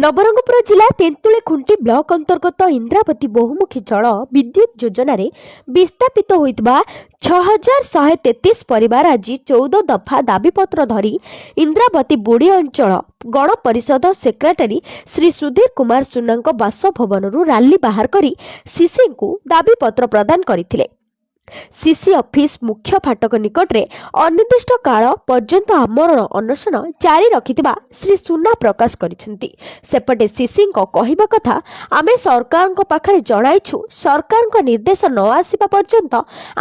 ନବରଙ୍ଗପୁର ଜିଲ୍ଲା ତେନ୍ତୁଳିଖୁଣ୍ଟି ବ୍ଲକ ଅନ୍ତର୍ଗତ ଇନ୍ଦ୍ରାବତୀ ବହୁମୁଖୀ ଜଳ ବିଦ୍ୟୁତ ଯୋଜନାରେ ବିସ୍ଥାପିତ ହୋଇଥିବା 6133 ପରିବାର ଆଜି 14 ଦଫା ଦାବିପତ୍ର ଧରି ଇନ୍ଦ୍ରାବତୀ ବୁଡ଼ି ଅଞ୍ଚଳ ଗଣପରିଷଦ ସେକ୍ରେଟାରୀ ଶ୍ରୀ ସୁଧୀର କୁମାର ସୁନାଙ୍କ ବାସଭବନରୁ ରାଲି ବାହାର କରି ସିସିଙ୍କୁ ଦାବିପତ୍ର ପ୍ରଦାନ କରିଥିଲେ। ସିସି ଅଫିସ ମୁଖ୍ୟ ଫାଟକ ନିକଟରେ ଅନିର୍ଦ୍ଦିଷ୍ଟ କାଳ ପର୍ଯ୍ୟନ୍ତ ଆମରଣ ଅନଶନ ଜାରି ରଖିଥିବା ଶ୍ରୀ ସୁନା ପ୍ରକାଶ କରିଛନ୍ତି। ସେପଟେ ସିସିଙ୍କ କହିବା କଥା, ଆମେ ସରକାରଙ୍କ ପାଖରେ ଜଣାଇଛୁ, ସରକାରଙ୍କ ନିର୍ଦ୍ଦେଶ ନ ଆସିବା ପର୍ଯ୍ୟନ୍ତ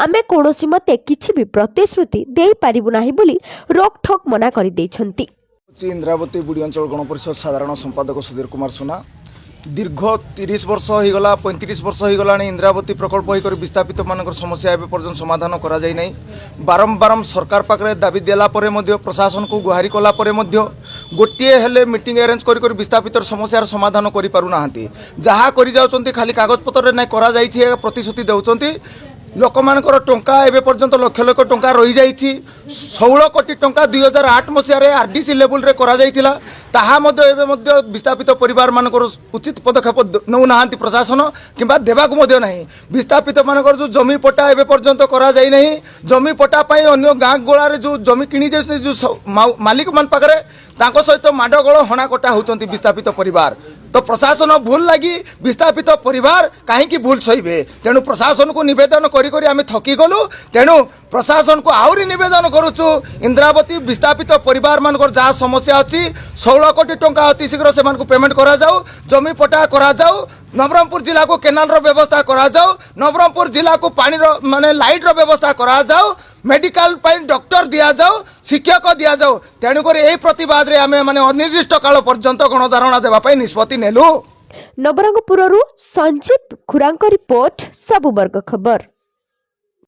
ଆମେ କୌଣସି ମତେ କିଛି ବି ପ୍ରତିଶ୍ରୁତି ଦେଇପାରିବୁ ନାହିଁ ବୋଲି ରୋକଠୋକ୍ ମନା କରିଦେଇଛନ୍ତି। ହେଉଛି ଇନ୍ଦ୍ରାବତୀ ବୁଡ଼ି ଅଞ୍ଚଳ ଗଣପରିଷଦ ସାଧାରଣ ସମ୍ପାଦକ ସୁଧୀର କୁମାର ସୁନା। ଦୀର୍ଘ 30 ବର୍ଷ ହୋଇଗଲା, 35 ବର୍ଷ ହୋଇଗଲାଣି, ଇନ୍ଦ୍ରାବତୀ ପ୍ରକଳ୍ପ ହୋଇକରି ବିସ୍ଥାପିତମାନଙ୍କର ସମସ୍ୟା ଏବେ ପର୍ଯ୍ୟନ୍ତ ସମାଧାନ କରାଯାଇ ନାହିଁ। ବାରମ୍ବାର ସରକାର ପାଖରେ ଦାବି ଦେଲା ପରେ ମଧ୍ୟ, ପ୍ରଶାସନକୁ ଗୁହାରି କଲା ପରେ ମଧ୍ୟ ଗୋଟିଏ ହେଲେ ମିଟିଂ ଆରେଞ୍ଜ କରି କରି ବିସ୍ଥାପିତର ସମସ୍ୟାର ସମାଧାନ କରିପାରୁନାହାନ୍ତି। ଯାହା କରିଯାଉଛନ୍ତି, ଖାଲି କାଗଜପତ୍ରରେ ନାଇଁ କରାଯାଇଛି ପ୍ରତିଶ୍ରୁତି ଦେଉଛନ୍ତି। ଲୋକମାନଙ୍କର ଟଙ୍କା ଏବେ ପର୍ଯ୍ୟନ୍ତ ଲକ୍ଷ ଲକ୍ଷ ଟଙ୍କା ରହିଯାଇଛି। 16 କୋଟି ଟଙ୍କା 2008 ମସିହାରେ ଆର୍ ଡି ସି ଲେବୁଲରେ କରାଯାଇଥିଲା। ତାହା ମଧ୍ୟ ଏବେ ମଧ୍ୟ ବିସ୍ଥାପିତ ପରିବାରମାନଙ୍କର ଉଚିତ ପଦକ୍ଷେପ ନେଉନାହାନ୍ତି ପ୍ରଶାସନ କିମ୍ବା ଦେବାକୁ ମଧ୍ୟ ନାହିଁ। ବିସ୍ଥାପିତ ମାନଙ୍କର ଯେଉଁ ଜମି ପଟ୍ଟା ଏବେ ପର୍ଯ୍ୟନ୍ତ କରାଯାଇ ନାହିଁ। ଜମି ପଟ୍ଟା ପାଇଁ ଅନ୍ୟ ଗାଁ ଗୋଳାରେ ଯେଉଁ ଜମି କିଣି ଯାଉଛନ୍ତି, ଯେଉଁ ମାଲିକମାନ ପାଖରେ, ତାଙ୍କ ସହିତ ମାଡ଼ଗୋଳ ହଣାକଟା ହେଉଛନ୍ତି ବିସ୍ଥାପିତ ପରିବାର। ତ ପ୍ରଶାସନ ଭୁଲ ଲାଗି ବିସ୍ଥାପିତ ପରିବାର କାହିଁକି ଭୁଲ ସହିବେ? ତେଣୁ ପ୍ରଶାସନକୁ ନିବେଦନ କରି କରି ଆମେ ଥକି ଗଲୁ। ତେଣୁ ପ୍ରଶାସନକୁ ଆହୁରି ନିବେଦନ କରୁଛୁ, ଇନ୍ଦ୍ରାବତୀ ବିସ୍ଥାପିତ ପରିବାରମାନଙ୍କର ଯାହା ସମସ୍ୟା ଅଛି, 16 କୋଟି ଟଙ୍କା ଅତି ଶୀଘ୍ର ସେମାନଙ୍କୁ ପେମେଣ୍ଟ କରାଯାଉ, ଜମି ପଟ୍ଟା କରାଯାଉ, ନବରଙ୍ଗପୁର ଜିଲ୍ଲାକୁ କେନାଲର ବ୍ୟବସ୍ଥା କରାଯାଉ, ନବରଙ୍ଗପୁର ଜିଲ୍ଲାକୁ ପାଣିର ମାନେ ଲାଇଟ୍ର ବ୍ୟବସ୍ଥା କରାଯାଉ, ମେଡିକାଲ ପାଇଁ ଡକ୍ଟର ଦିଆଯାଉ, ଶିକ୍ଷକ ଦିଆଯାଉ। ତେଣୁକରି ଏହି ପ୍ରତିବାଦରେ ଆମେ ମାନେ ଅନିର୍ଦ୍ଦିଷ୍ଟ କାଳ ପର୍ଯ୍ୟନ୍ତ ଗଣଧାରଣା ଦେବା ପାଇଁ ନିଷ୍ପତ୍ତି ନେଲୁ। ନବରଙ୍ଗପୁରରୁ ସଞ୍ଜୀବ ଖୁରାଙ୍କ ରିପୋର୍ଟ, ସବୁ ବର୍ଗ ଖବର।